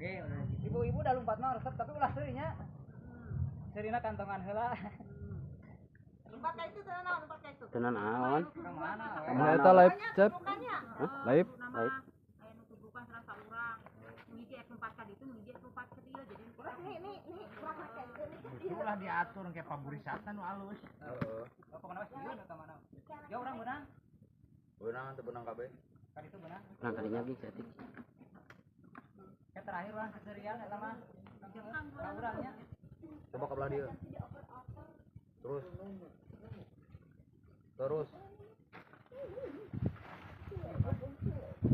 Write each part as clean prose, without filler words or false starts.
Oke, ibu-ibu udah lompat mah resep tapi ulah seuri nya. Seurina kantongan heula. Lompat ka itu teu naon, lompat ka itu. Teu naon. Ka mana? Nah, eta live chat. Hah? Live. Live. Aya nu tubukan serasa urang. Nu hiji ek lompat ka ditu, nu hiji ek lompat ka dieu. Jadi nih nih nih urang make itu ulah diatur kayak paburisatan nu alus. Heeh. Pokona wes sieun eta mana. Ya urang beunang. Beunang teu beunang kabeh. Kan itu beunang. Urang kadinya ge saeutik. Kayak terakhir urang seserian eta mah. Urang-urangnya. Coba ke belah dia. Terus. Terus.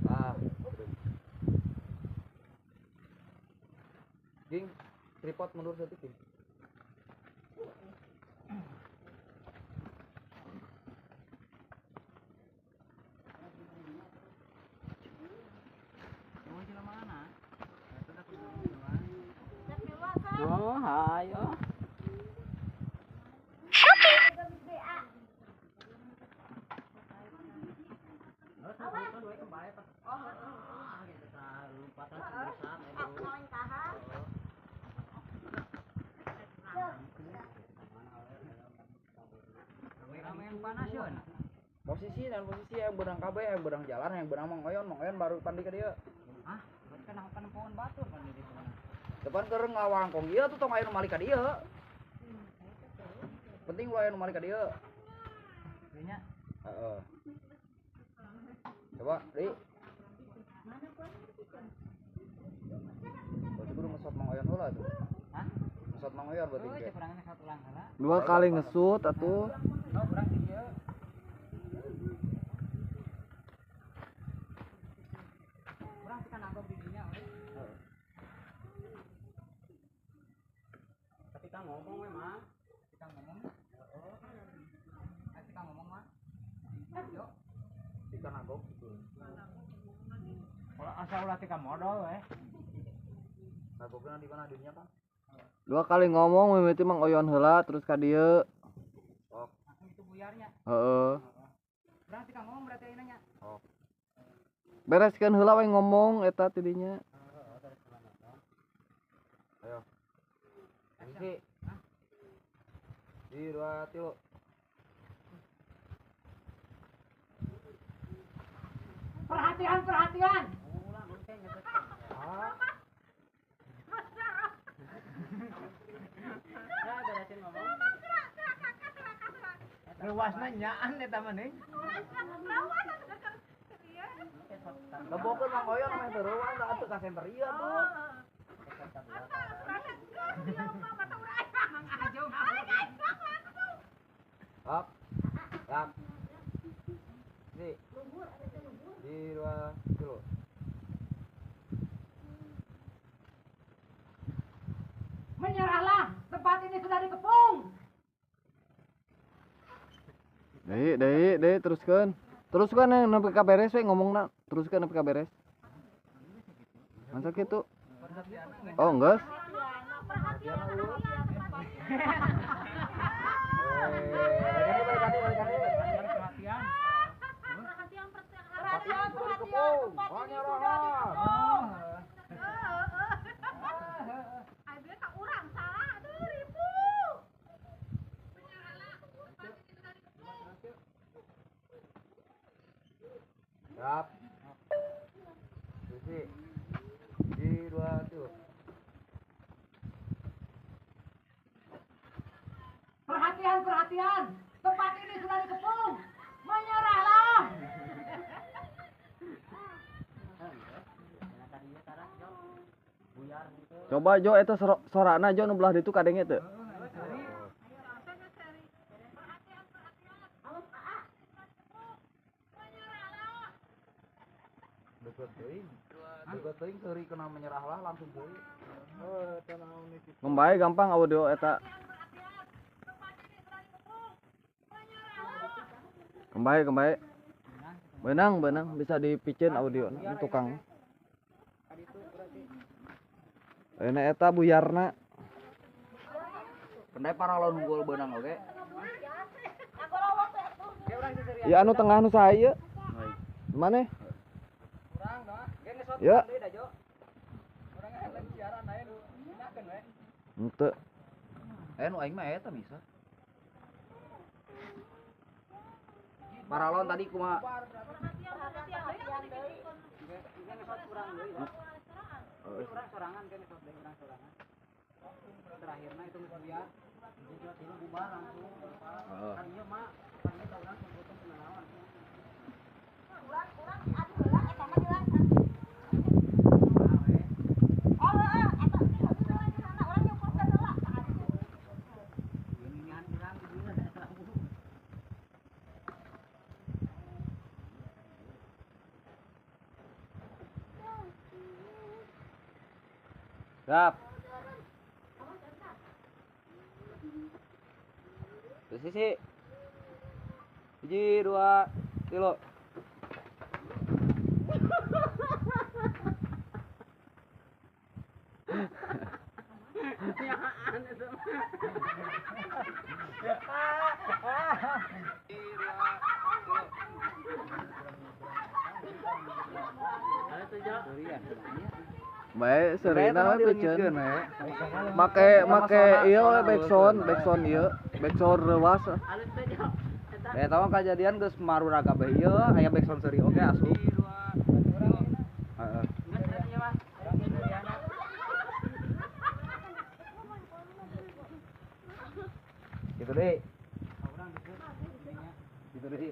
Ah. Ging, tripod mundur saeutik, Ging. Oh, hayo. Posisi dan posisi yang benang kabeh, yang benang jalan, yang benang Mang Oyon, Mang Oyon baru pandi ke dia. Hah? Berarti kan kan pohon batur kan di ditu. Depan keur ngawangkong ieu tuh tong aya nu malik ka dieu. Penting ulah aya nu malik ka dieu. Nya. Heeh. Coba, Di. Berarti kudu ngesot Mang Oyon heula tuh. Hah? Ngesot Mang Oyon berarti. Oh, cek urang ngesot ulang heula. Dua kali ngesut atuh. Oh, urang di dieu. Urang teh kan anggap di dinya we. Tapi kan ngomong we mah. Kita ngomong. Heeh. Kita ngomong mah. Yo. Kita nagok gitu. Kalau asal ulah tika modal we. Nagokna di mana dinya kan? Dua kali ngomong mimiti Mang Oyon heula terus ka dieu. Sok. Langsung itu buyarnya. Heeh. Urang tika ngomong berarti ayeuna nya. Sok. Bereskeun heula we ngomong eta tidinya. Ayo. Posisi. Di dua tilu. Perhatian, perhatian. Luasna nyaan eta mah ning. Lebokeun Mang Oyon mah teu reuan da atuh ka center ieu tuh. Hop. Lap. Di. Di dua tilu. Menyerahlah, tempat ini sudah dikepung. Deui, deui, deui teruskeun. Teruskeun nepi ka beres we ngomongna. Teruskeun nepi ka beres. Masa kitu? Oh, geus. Perhatian. Perhatian, perhatian, tempat ini sudah dikepung. Aduh, ka urang salah atuh ribu. Tempat ini sudah dikepung. Siap. Posisi. Di dua tilu. Perhatian, perhatian. Tempat ini sudah dikepung. Menyerahlah. Coba Jo eta sorana Jo nu belah ditu kadenge teu? Deket teuing. Deket teuing seuri kena menyerahlah langsung deui. Heuh, teu naon iki. Membae gampang audio eta. Kembali, kembali. Benang, benang bisa dipiceun audio na tukang. Ayeuna eta buyarna. Pendai paralon unggul beunang oge. Ya anu tengah nu saha ieu? Maneh? Ya. Henteu. Nu aing mah eta bisa. Paralon tadi kumaha? Urang sorangan kan ngesot deui urang sorangan. Terakhirna itu geus biar. Jadi bubar langsung. Kan ieu mah kan eta urang kumpulkeun kunaon. Urang adu heula eta mah jelas. Oh heeh, eta teh heula cenah urang nyukurkeun heula. Inian urang di dieu eta. Siap. Posisi. 1, 2, 3. Bae serina we piceun. Make make ieu we backsound ieu, backsound reuas. Eta mah kajadian geus maruraga bae ieu aya backsound seuri oge asup. Heeh. Gitu deui. Gitu deui.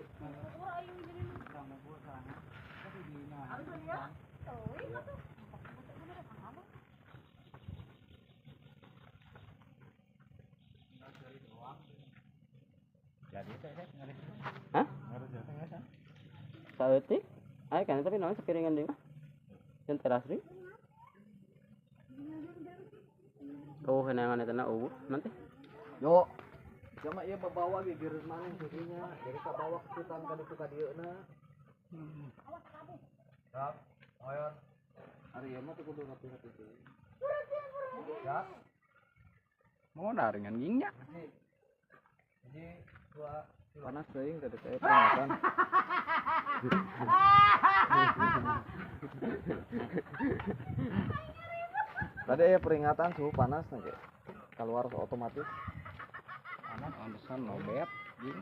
Hah? Saeutik? Aya kan tapi naon sapiringan deui mah. Yang teras deui. Oh, neangan eta na eueuh nanti. Yo. Sama ieu babawa ge geureuh maneh jadinya. Jadi kabawa kesutan ka ditu ka dieuna. Siap. Ayo. Ari ieu mah teu kudu rapi-rapi teh. Siap. Mau daringan gingnya. 1, 2, Panas teuing tadi teh peringatan. Tadi aya peringatan suhu panas nih keluar otomatis. Panas pantesan lobet, ging.